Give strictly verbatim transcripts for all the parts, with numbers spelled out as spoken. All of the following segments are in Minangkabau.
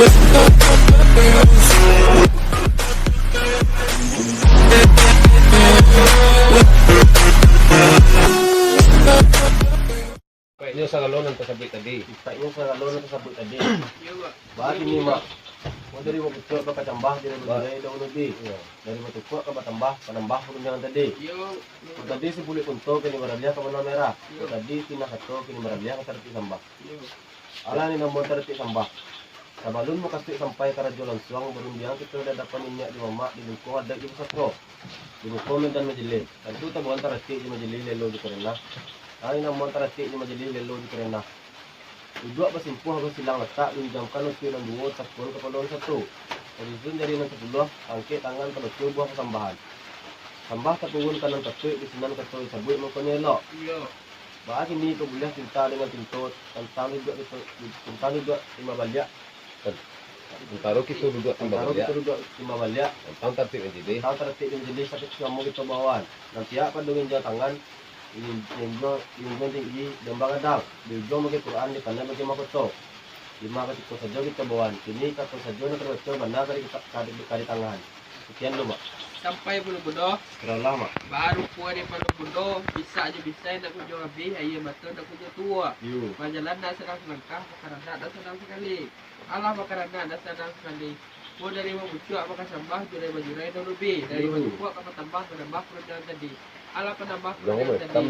Impaiknyo sagalo nan tasabuik tadi. Impaiknyo sagalo nan tasabuik tadi. Iyo, Mak. Baa kini, Mak? Kok dari bapucuak bakacambah, dari bajurai daun ubi. Iyo. Dari batukuak ka batambah, manambah parundiangan tadi. Iyo. Kok tadi si buluik kunto kini baraliah ka banua merah. Iyo. Kok tadi si nah kato kini baraliah ka taratik sambah. Iyo. Alah ni namo taratik sambah. Sabalun mukasuik sampai karajo lansuang, barundiang kito di adapan niniak jo mamak di lingkuang adaik jo pusako, di muko medan majelis. Tantu taboan taratik jo majelis lelo jo karena. Alah ni namo taratik jo majelis lelo jo karena. Duduak basimpuah basilang latak, diujamkan lutuik nan duo, takuan kapalo nan satu. Tasusun jari nan sapuluah, angkek tangan, tabaco buah pasambahan. Sambah taturun ka nan patuik, di sinan kato disabuik mangkonyo elok. Iyo. Baa kini ko buliah pinta dengan pinto, tantang duduak di, tantang duduak lima baliak. Antaro kito duduak lima baliak. Antaro kito duduak lima baliak. Tantang taratik majelis. Tantang taratik majelis, sakik samo kito bawaan. Nan pihak pado ginjang tangan, Junjung, junjung tinggi, dambang gadang, di ujuang bagi Quran, di pandai bagi mahkoto. Lima katiko sajo kito bawaan, kini kato sajo nan ka dibaco bana ka di, ka di, ka ditangahan. Sakian dulu, Mak. Sampai Palu Mudo. Karalah, Mak. Baru puai dari Palu Mudo, bisak jo bisai nak kunjuang abih, aia mato nak kunjuang tuo. Yo. Bajalan nak sadang salangkah, bakaranak nak sadang sakali. Alah bakaranak nan sadang sakali. Mo dari bapucuak bakasambah, jurai-bajurai daun ubi. Dari batukuak ka batambah, manambah parundiangan tadi. Alah panambah parundiangan tadi.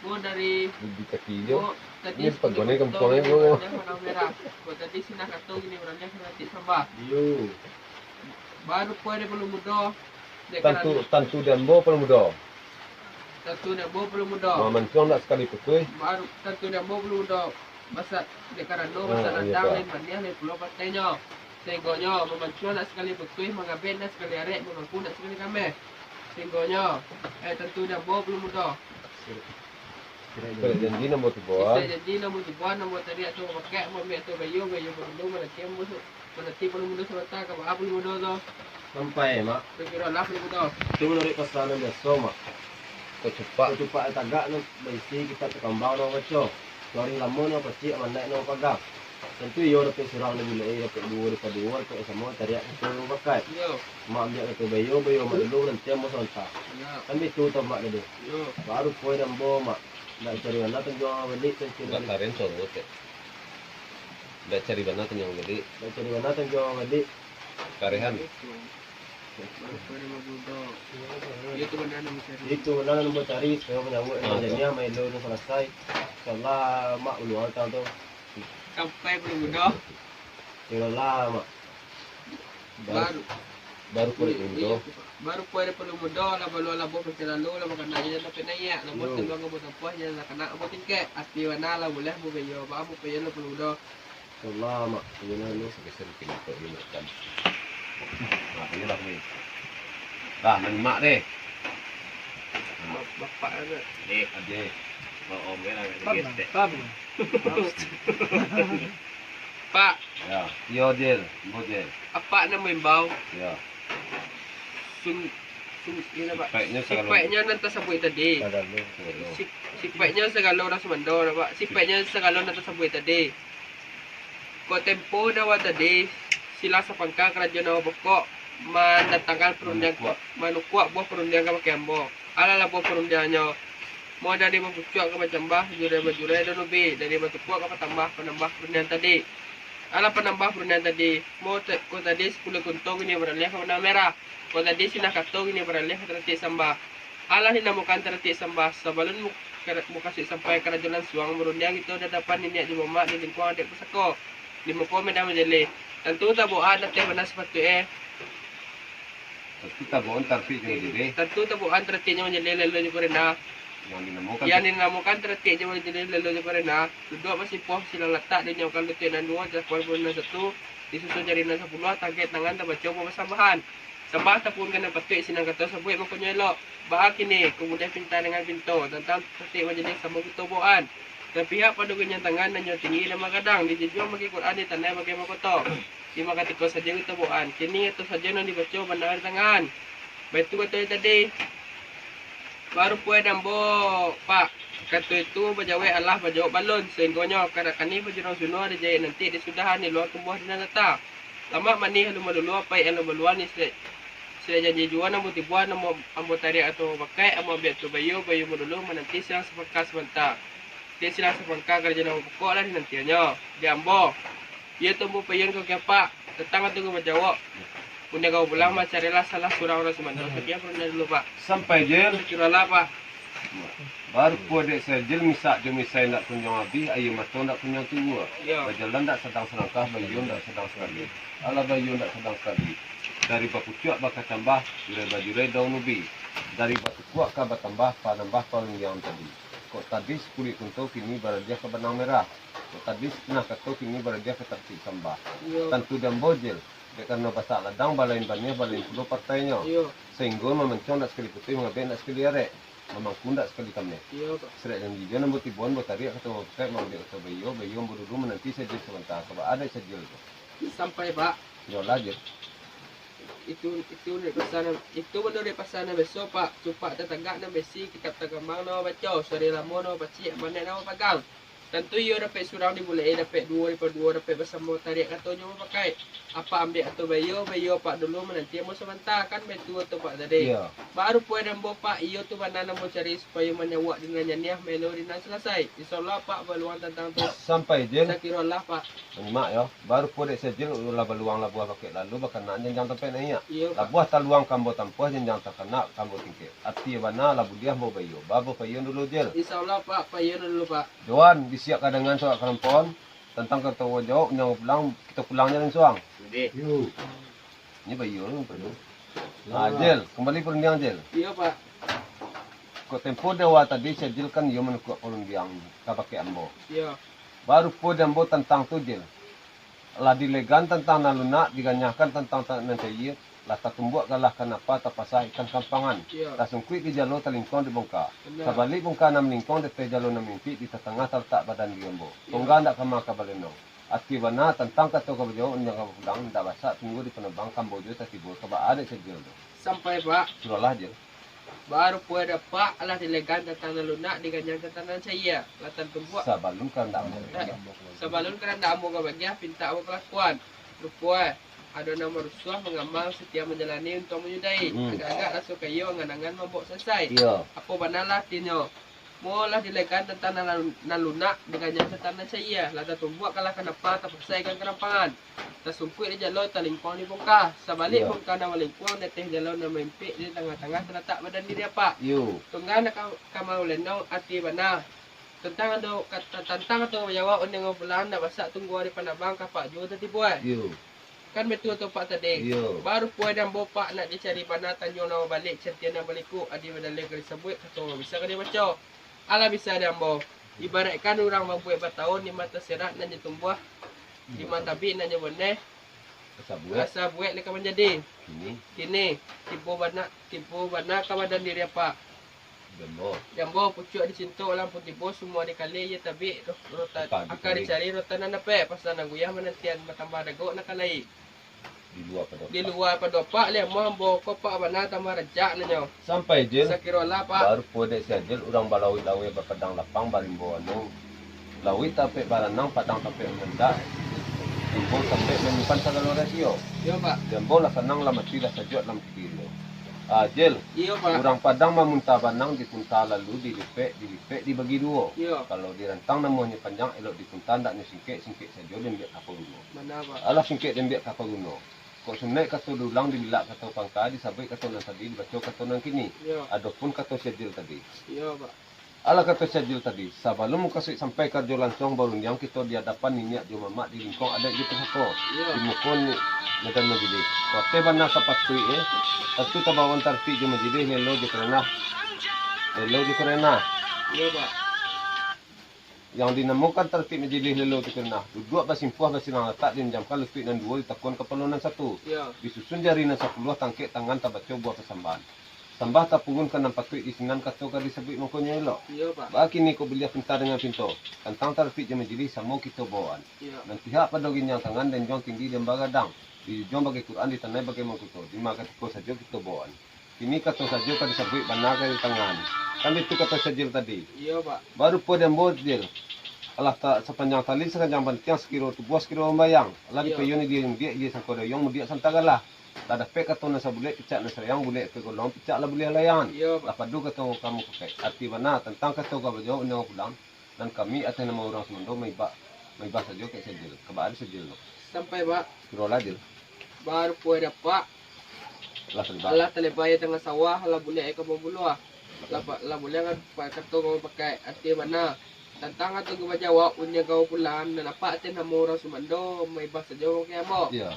Mo dari, mo tadi si buluik kunto kini baraliah ka banua merah. Mo tadi si nah kato kini baraliah ka taratik sambah. Iyo. Baru puai dari Palu Mudo. Tantu, tantu di ambo Palu Mudo. Tantu di ambo Palu Mudo. Mamancuang dak sakali putuih. Baru tantu di ambo Palu Mudo. Basa, dek karano basa ladang lain maniah, lain pulo patainyo. Sainggonyo, mamancuang dak sakali putuih, mangabek dak sakali arek, mamangku dak sakali kameh. Sainggonyo, eh, tantu di ambo Palu Mudo. Sirek janji nan ambo tubuah. Sirek janji nan ambo tubuah, nan ambo tariak tu bakak, ambo ambiak tu bayo, bayo badudu, mananti ambo su-, mananti Palu Mudo sabanta, ka baa Palu Mudo tu. Sampai, Mak. Kiro-kiro lah Palu Mudo. Itu manuruik pasanan biaso, Mak. Kacupak. Kacupak tagak nan baisi kitab takambang nan baco. Suarih lamo nan pacik, amanat nan pagang. Tantu iyo dapek surang di bulek, dapek duo, dapek duo, dapek samo, tariak satu nan bakat. Iyo. Mak ambiak kato bayo, bayo mak dulu, mananti ambo sabanta. Iyo. Kan bitu tau, Mak, tadi? Iyo. Baru puai di ambo, Mak. Ndak cari bana tanjuang balik, tantu balik. Ndak cari bana tanjuang balik. Ndak cari bana tanjuang balik. Karehan. Itu bana nan ambo cari. Itu bana nan ambo cari, supayo manyauik nan janiah, maelo nan salasai. Insyaallah, Mak, ulua tau tu. Sampai Palu Mudo. Iyolah, Mak. Baru, baru puai dari Palu Mudo. Baru puai dari Palu Mudo, lah balua labuah pancik lalu, lah bakanak jalan dapek naiak, labuah taluang ambo tampuah, jalan lah kanak ambo tingkek, ati bana lah buliah ambo bayo, baa ambo payo lah Palu Mudo. Salah, Mak. Iyo lah, Mak. Biaso bikin laptop ni, Mak, kan. Nah, iyo lah, Mak. Dah, nan Mak deh. Nah. Bapak ada. Dek, ade. Oh, om, ya lah, gesek. Pak. Ya, iyo, Jel. Ambo, Jel. Apak nan maimbau. Ya. Sung-, sung-, iyo lah, Pak. Sipaiknyo sagalo. Sipaiknyo nan tasabuik tadi. Sagalo, sagalo. Si-, sipaiknyo sagalo urang sumando, Pak. Sipaiknyo sagalo nan tasabuik tadi. Kok tempo nan awal tadi, silang sapangka karajo nan bapokok, mandatangkan parundiang-, manukuak. Manukuak buah parundiang kabake ambo. Alah lah buah parundiangnyo. Mo dari bapucuak ka bacambah, jurai-bajurai daun ubi, dari batukuak ka batambah, panambah parundiang tadi. Alah panambah parundiang tadi, mo ta-, ko tadi sapuluah kunto kini baraliah ka banua merah, ko tadi si nah kato kini baraliah ka taratik sambah. Alah dinamokan taratik sambah, sabalun mu-, kara-, mukasuik sampai karajo lansuang, barundiang kito di adapan niniak jo mamak di lingkuang adaik pusako, di muko medan majaleh. Tantu taboan ateh bana sapatuik e. Tantu taboan taratik jo majaleh. Tantu taboan taratik jo majaleh lelo jo parena. Yang dinamokan, yang dinamokan taratik jo majaleh lelo jo parena. Duduak basimpuah silang latak, diujamkan lutuik nan duo, takuan pulo nan satu, disusun jari nan sapuluah, tangkek tangan, tabaco buah pasambahan. Sambah tapuhun ka nan patuik, sinan kato sabuik mangkonyo elok. Baa kini, ko buliah pinta dengan pinto, tantang taratik majaleh samo kito bawaan. Nan pihak pado ginjang tangan, nan nyo tinggi nan magadang, dijujuang bagi Quran, ditandai bagi mahkoto. Limo katiko sajo kito bawaan, kini ato sajo nan dibaco bana di tangahan. Baitu kato tadi, baru puai dambo, Pak. Kato itu bajawek alah bajawok balun, sainggonyo karak kanih bajurang suno, dijahik nanti di sudahan, di luang tumbuah di nan data. Lamak manih alun maluluah, paik alun baluah, ni sudah, sudah janji juo nan ambo tibuah, nan ambo, ambo tariak atau bakaik, ambo ambiak tu bayo, bayo ambo dulu, mananti silang sapangka sabanta. Di silang sapangka karajo nan pokok lah dinantiannyo. Di ambo, iyo tu ambo payun ka Kiapak, datang atau ka bajawok. Undang ka pulang, mancarilah salah surang urang sumando, sakian parundiang dulu, Pak. Sampai, Jil. Sakirolah, Pak. Barupo dek Sajil misak jo misai ndak kunjuang abih, aia mato ndak kunjuang tibo. Iyo. Bajalan ndak sadang salangkah, bayia ndak sadang sakali. Alah, bayia ndak sadang sakali. Dari bapucuak bakacambah, jurai-bajurai daun ubi. Dari batukuak ka batambah, panambah parundiang tadi. Kok tadi sakuluik kunto, kini baradiah ka banang merah. Kok tadi satangah kato, kini baradiah ka taratik sambah. Iyo. Tantu di ambo, Jil, dek karano basak ladang, balain baniah, balain pulo partainyo. Iyo. Sainggo mamancuang ndak sakali putuih, mangabek ndak sakali arek. Mamangku ndak sakali kameh. Iyo, Pak. Surek janji juo nan ambo tibuan, ambo tariak ka atau bakaik, ambo ambiak atau bayo, bayo ambo dulu, mananti Sajil sabanta, ka baa dek Sajil tu. Sampai, Pak. Yolah, Jil. Itu, itu manuruik pasan, itu manuruik pasan nan biaso, Pak. Cupak tatagak nan baisi, kitab tagamang nan babaco, surek lamo nan bapacik, amanek nan bapagang. Tantu iyo dapek surang dibulek-i, dapek duo dipaduo, dapek basamo tariak kato jo bapakaik. Apak ambiak atau bayo, bayo apak dulu, mananti ambo sabanta, kan baitu atau Pak tadi. Iyo. Baru puai dek ambo, Pak, iyo tu bana nan ambo cari, supayo manyawak di nan janiah, maelo di nan salasai. Insya Allah, Pak, baluang tantang tu. Sampai, Jil. Sakirolah, Pak. Manyimak yo, baru puai dek Sajil lah baluang labuah bakek lalu, bakanaan janjang tampek naiak. Iyo, Pak. Labuah taluang ka ambo tampuah, janjang takana ka ambo tingkek. Ati bana lah buliah ambo bayo. Ba ambo payun dulu, Jil. Insya Allah, Pak, payun dulu, Pak. Johan, bisiak ka dangan surak kalampauan, tantang kato jawok, undiang pulang, kito pulang jo lansuang. Yo. Ini bayo tu, Pak. Ah, Jil, kambali parundiang, Jil. Iyo, Pak. Kok tempo di awa tadi, Sajil kan iyo manukuak parundiang ka bakek ambo. Iyo. Baru puai di ambo tantang tu, Jil. Lah dilegan tantang nan lunak, diganyahkan tantang ta-, nan caia, lah tatumbuak galah kanapa, tapasah ikan karampangan. Iyo. Tasungkuik di jalo, talingkuang di bongka. Bana. Sabalik bongka nan malingkuang, di ateh jalo nan maimpik, di tatangah talatak badan diri ambo. Iyo. Tungga ndak kama ka balenong. Ati bana tantang kato ka bajawok, undiang ka bapulang, ndak basak tunggu di panabang, ka ambo juo tatibo, ka baa dek Sajil tu. Sampai, Pak. Surolah, Jil. Baru puai dek apak, lah dilegan tantang nan lunak, diganyang tantang nan caia, lah tatumbuak. Sabalun kahandak ambo. Sabalun kahandak ambo ka bagiah, pintak ambo kalakuan. Rupuai, ado nan marusuah, mangamal, satia manjalani, untuang manyudahi. Hmm. Agak-agak raso kayo, angan-angan mambaok salasai. Iyo. Apo bana lah atinyo? Mo lah dilegan tantang nan, nan lunak, diganyang tantang nan caia, lah tatumbuak galah kanapa, tapasah ikan karampangan. Tasungkuik di jalo, talingkuang di bongka. Sabalik, iyo, bongka nan malingkuang, di ateh jalo nan maimpik, di tangah-tangah talatak badan diri apak. Iyo. Tungga ndak ka, ka malenong, ati bana. Tantang ado ka-, ta-, tantang kato bajawok, undiang ka bapulang, ndak basak tunggu di panabang, ka apak juo tatibo. Iyo. Kan baitu tu, Pak, tadi. Iyo. Baru puai dek ambo, Pak, nak dicari bana, tanyo nan babaliak, cantian nan balikuk, adi badaleh ka disabuik, kato bisa ka dibaco. Alah bisa dek ambo. Ibaraikkan urang babuek batahun, di ma taserak nan nyo tumbuah, di ma tabik nan nyo boneh, asa buek, asa buek lah ka manjadi. Kini. Kini, tibo bana, tibo bana ka badan diri apak. Di ambo. Di ambo, pucuak dicinto, lampu tibo, sumua dikali, iyo tabik, roh, roh ta-, aka dicari, roh tanah nan dapek, pasa nan guyah manantian, batambah dagok nan ka lai. Di lua pado apak. Di lua pado apak, leh, ambo ko, Pak, bana tambah rancak nan nyo. Sampai, Jil. Sakirolah, Pak. Baru puai dek Sajil, urang balauik-lauik, bapadang lapang, barimbo anu. Lauik tampek baranang, padang tampek manandak, rimbo tampek manyimpan sagalo rahasia. Iyo, Pak. Di ambo lah sanang, lah mati, lah sajuak, lah mati. Ah, Jil. Iyo, Pak. Urang Padang mamunta banang, dipunta lalu dilipek, dilipek dibagi duo. Iyo. Kalau dirantang namuahnyo panjang, elok dipunta, ndaknyo singkek, singkek sajo diambiak ka paguno. Bana, Pak. Alah singkek diambiak ka paguno. Kok sunaik kato dulang, dibilak kato pangka, disabuik kato nan tadi, dibaco kato nan kini. Iyo. Adopun kato Sajil tadi. Iyo, Pak. Alah kato Sajil tadi, sabalun mukasuik sampai karajo lansuang barundiang kito di adapan niniak jo mamak di lingkuang adaik jo pusako, iyo, di muko ni-, badan majilih. Kok ateh bana ka patuik, eh, tantu tabawoan tartib jo majilih, lelo jo karenah, lelo jo karenah. Iyo, Pak. Yang dinamokan tartib majilih, lelo jo karenah, duduak basimpuah basilang latak, dianjamkan lutuik nan duo, ditakuan kapalo nan satu. Iyo. Disusun jari nan sapuluah, tangkek tangan, tabaco buah pasambahan. Sambah tapunggunkan nan patuik di sinan, kato ka disabuik mangkonyo elok. Iyo, Pak. Baa kini ko buliah pinta dangan pinto, tantang tartib jo majilih samo kito bawaan. Iyo. Nan pihak pado ginjang tangan, di anjuang tinggi, di amba gadang, di jujuang bagai Quran, di tanai bagai mangkuto, di ma katiko sajo kito bawaan. Kini kato sajo ka disabuik, bana ka ditangan. Kan itu kato Sajil tadi. Iyo, Pak. Baru puai dek ambo, Jil. Alah, ta-, sapanjang tali, sapanjang bantiang, sakiro tubuah, sakiro bambayang. Alah, iyo, dipayun di mudiak, iyo sangko dayuang, mudiak santa galah. Lah dapek kato nan sabulek, picak nan sarayang, bulek ka goluang, picak lah buliah layangan. Iyo, Pak. Lah padu kato kamu pakai. Arti bana tantang kato ka bajawab, undiang pulang. Nan kami ateh namo urang sumando maibak, maibak sajo ka sajil. Ka baa sajil tu? Sampai, Pak. Piro lah jil? Baru puai dapek. Lah talibak. Alah talibak aia tangah sawah, lah bulek aia ka buluah. Lah pa-, lah bulek kan pa-, kato ka pakai, arti bana. Tantang kato ka bajawab, undiang ka pulang, nan apak ateh namo urang sumando, maibak sajo ka ambo. Iyo.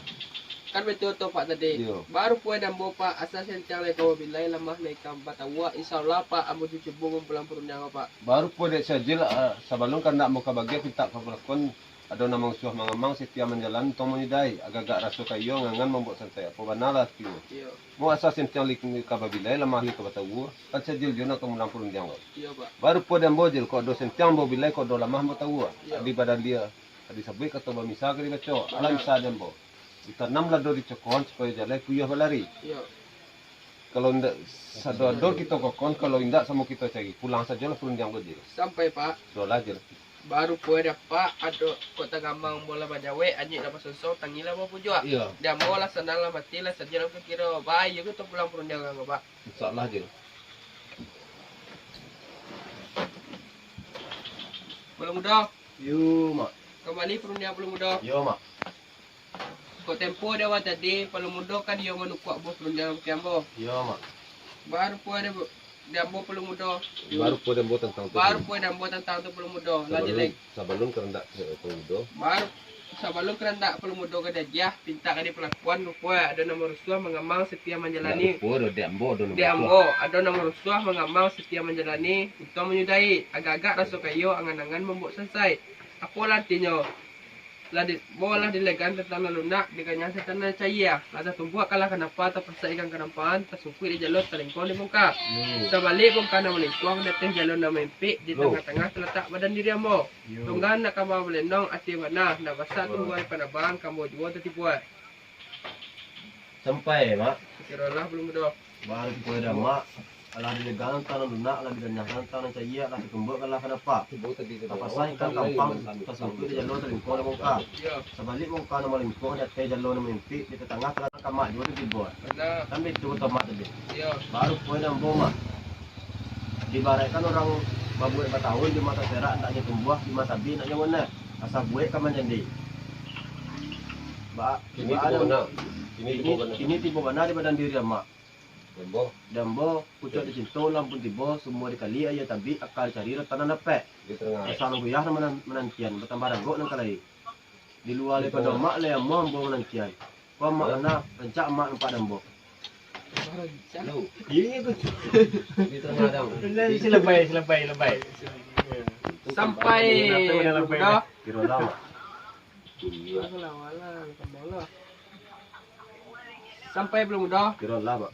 Kan baitu tu, Pak, tadi. Iyo. Baru puai dambo, Pak, asa santiang lai ka babilai, lamah lai ka batawua. Insya Allah, Pak, ambo cubo ngumpulan parundiang, Pak. Baru puai dek sajil, ah, sabalun kandak ambo ka bagian pintak ka balakon, ado nan mangusuah mangamang, setia manjalan, untuang manyudahi, agak-agak raso kayo, angan-angan mambuek santai. Apo bana lah artinyo? Iyo. Mo asa santiang lai ka babilai, lamah lai ka batawua, kan sajil jo nan ka mulang parundiang ko. Iyo, Pak. Baru puai dambo jil, kok ado santiang ambo bilai, kok ado lamah ambo tawua. Iyo. Adi badalia, adi sabuik kato bamisa ka dibaco. Bana. Alah misa dambo. Ditanam lado di cokohan supayo jalai kuyuah balari. Iyo. Kalau indak sado-ado kito kokon, kalau indak samo kito cari. Pulang sajolah parundiang ko jil. Sampai, Pak. Sudah lah jil. Baru puai dapek, ado kok tagamang bola bajawek, anyuik lah basonsong, tangih lah bapujuak. Iyo. Di ambo lah sanang lah mati lah sajil lah kiro. Baa iyo kito pulang parundiang ko, Pak. Insya Allah jil. Palo Mudo. Iyo, Mak. Kambali parundiang Palo Mudo. Iyo, Mak. Kok tempo di awal tadi, Palo Mudo kan iyo manukuak buah parundiangan bakeh ambo. Iyo, Mak. Baru puai di, di ambo Palo Mudo. Baru puai di ambo tantang tu. Baru puai di ambo tantang tu Palo Mudo. Lah sabalun, jelek. Sabalun karandak, eh, Palo Mudo. Baru, sabalun karandak Palo Mudo ka diagiah, pintak ka dipalakuan, rupo ado nan marusuah mangamang, setia manjalani. Ndak rupo doh, di ambo ado nan marusuah. Di ambo ado nan marusuah mangamang, setia manjalani, untuang manyudahi, agak-agak raso kayo, angan-angan mambuek sansai. Apolah artinyo? Lah di, mo lah dilegan tantang nan lunak, dikanyang tantang nan cayia. Lah tatumbuak kalah kanapa, tapasak ikan kanapaan, tasungkuik di jalo, talingkuang di bongka. Yo. Sabalik bongka nan malingkuang, di ateh jalo nan maimpik, di Yo. tangah-tangah talatak badan diri ambo. Yo. Tunggang nak kama balenong, ati bana, nak basak Yo. tumbuah di panabangan, kambo juo tatibuak. Sampai, Mak. Kiro lah balum doh. Baru tibo di Mak, alah dilegang tantang nan lunak, alah diganyahkan tantang nan cayia, alah tatumbuak kalah kanapa. Tapasak ikan kanapaan, tasungkuik di jalo talingkuang di bongka. Iyo. Sabalik bongka nan malingkuang di ateh jalo nan maimpik, di tatangah-tangah kamak juo tu tibo. Bana. Kan baitu kato Mak tadi. Iyo. Baru puai di ambo, Mak. Diibaraikkan urang babuek batahun, di mata perak andaknyo tumbuah, di mata bi andaknyo boneh. Asa buek ka manjadi. Ba-, Kini ba-, tibo bana. Kini tibo bana di badan diri Amak. Dambo. Dambo, pucuak dicinto, ulam pun tibo, sumua dikali, aia tabik, aka dicari, rotan nan dapek. Di tangah. Asa nan guyah nan manan-, manantian, batambah ragok nan ka lai. Di lua lai pado Amak, lai amuah ambo manantian. Ko Amak Hah? Mana, rancak Amak nampak dambo. Lu. Iyo, iyo, tu. Di tangah dang. Silabai, silabai, silabai. Sampai Mudo. Kiro lah, Mak. Iyo, lah, lah, lah, lah. Sampai Palo Mudo. Kiro lah, Mak.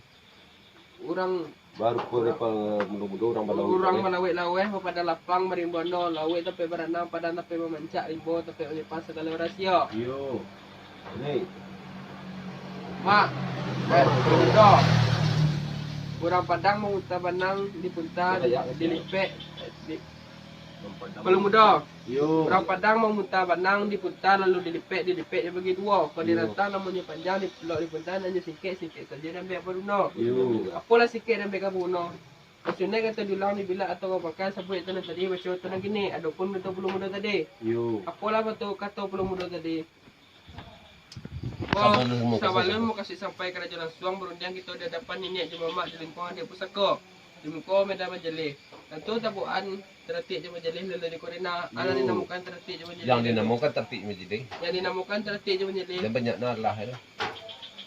Urang Baru pun lepas Mudo-Mudo urang balawik. Urang balawik laweh, bapadan lapang, barimbun no, lawik tampek baranang, padan tampek mamancak, rimbo tampek manyimpan sagalo rasio. Iyo. Ni. Mak, eh, Palo Mudo. Urang Padang mamuta banang dipunta, Kau tak yak, dilipek, eh, di, Palo Mudo. Yo. Urang Padang mamuta banang dipunta lalu dilipek, dilipek dibagi duo. Kok Yo. dirantang namonyo panjang, dipulok dipunta, nan nyo singkek, singkek sajo diambiak baguno. Yo. Apolah singkek diambiak ka baguno? Kasunaik kato dulang dibilak atau ka pakan, sabuik tu nan tadi, baco tu nan kini. Adopun kato Palo Mudo tadi. Yo. Apolah batua kato Palo Mudo tadi? Ko, Sabalun mukasuik sabalun sampai. mukasuik sampai karajo lansuang, barundiang kito di adapan niniak jo mamak di lingkuang adiak pusako, di muko medan majalih. Tantu tabuan taratik jo majalih lalu di korina. Alah Yo. dinamokan taratik jo majalih Yang lalu. dinamokan taratik jo majalih. Yang dinamokan taratik jo majalih. Yang banyak nah lah, ya.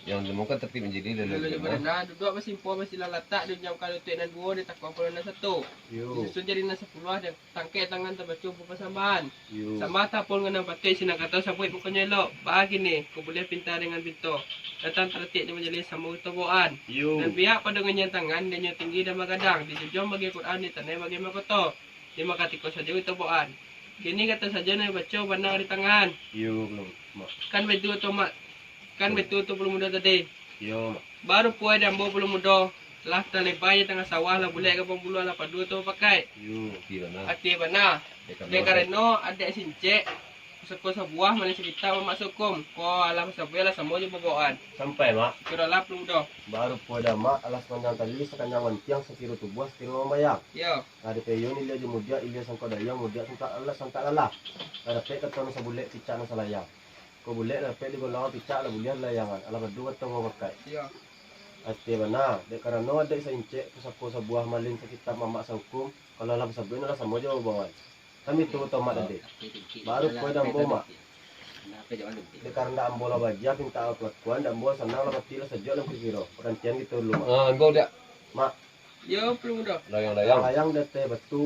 Yang dinamokan taratik majalih lalu Lalu di di korina. korina, duduak basimpuah basilah latak, di unjang kalutuik nan duo, di takua pulo nan satu. Yo. Disusun jadi nan sapuluah, di tangkek tangan tabaco pasambahan. Yo. Sambah tapun ngan nan patuik, sinan kato sabuik bukanyo elok. Baa kini, ko buliah pinta dengan pinto. Datang taratik jo majalih samo kito bawaan. Yo. Nan pihak pado nganyian tangan, dinyo tinggi dan bagadang, dijunjuang bagi Quran, ditanai bagi mahkoto. Di makatiko sajo kito bawaan. Kini kato sajo nan dibaco bana di tangan. Yo, Mak. Kan baitu tu, Mak. Kan baitu tu Palo Mudo tadi. Yo, Mak. Baru puai di ambo Palo Mudo, lah taleba di tangah sawah, lah bulek ka pambuluah, lah padu tu bapakaik. Yo. Ati bana. Ati bana. Dek karano adaik sincek, pusako sabuah, malin sakitab, mamak saukum. Ko alah basabuik, alah samo jo babawaan. Sampai, Mak. Kiro lah, Pluang Mudo. Barupo dah, Mak, alah sapanjang tali, sakanyang bantiang, sakiro tubuah, sakiro mambayang. Iyo. Lah dipeyun ilia jo mudiak, ilia sangkok dayang, mudiak sangkak alah, sangkak lalah. Lah dapek kato nan sabulek, picak nan salayang. Ko bulek dapek di golongan, picak lah buliah di layangan, alah badu kato babakaik. Iyo. Atie bana, dek karano adaik saincek, pusako sabuah, malin sakitab, mamak saukum, kalau alah basabuik, alah samo jo babawaan. Kan baitu kato Mak tadi. Barupo dah ambo, Mak. Dek karano ambo lah baaja, pintak kalakuan, dek ambo sanang lah, ati lah sajuak, lah kiro-kiro. Bagantian kito dulu, Mak. Ah, ambo dak. Mak. Yo, Pluang Mudo. Layang-layang. Layang di ateh batu.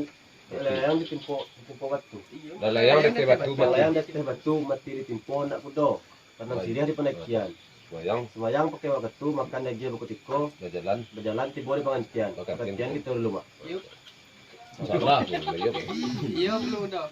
Layang ditimpo, ditimpo batu. Iyo. Lah layang di ateh batu, mati. Layang di ateh batu, mati ditimpo anak kudo. Tanam siriah di pandakian. Sumbayang. Sumbayang pakai wakatu, makan diagiah bakutiko. Bajalan. Bajalan tibo di pangantian. Bagantian. Bagantian kito dulu, Mak. Iyo. Salah tu, iyo. Iyo, Pluang Mudo.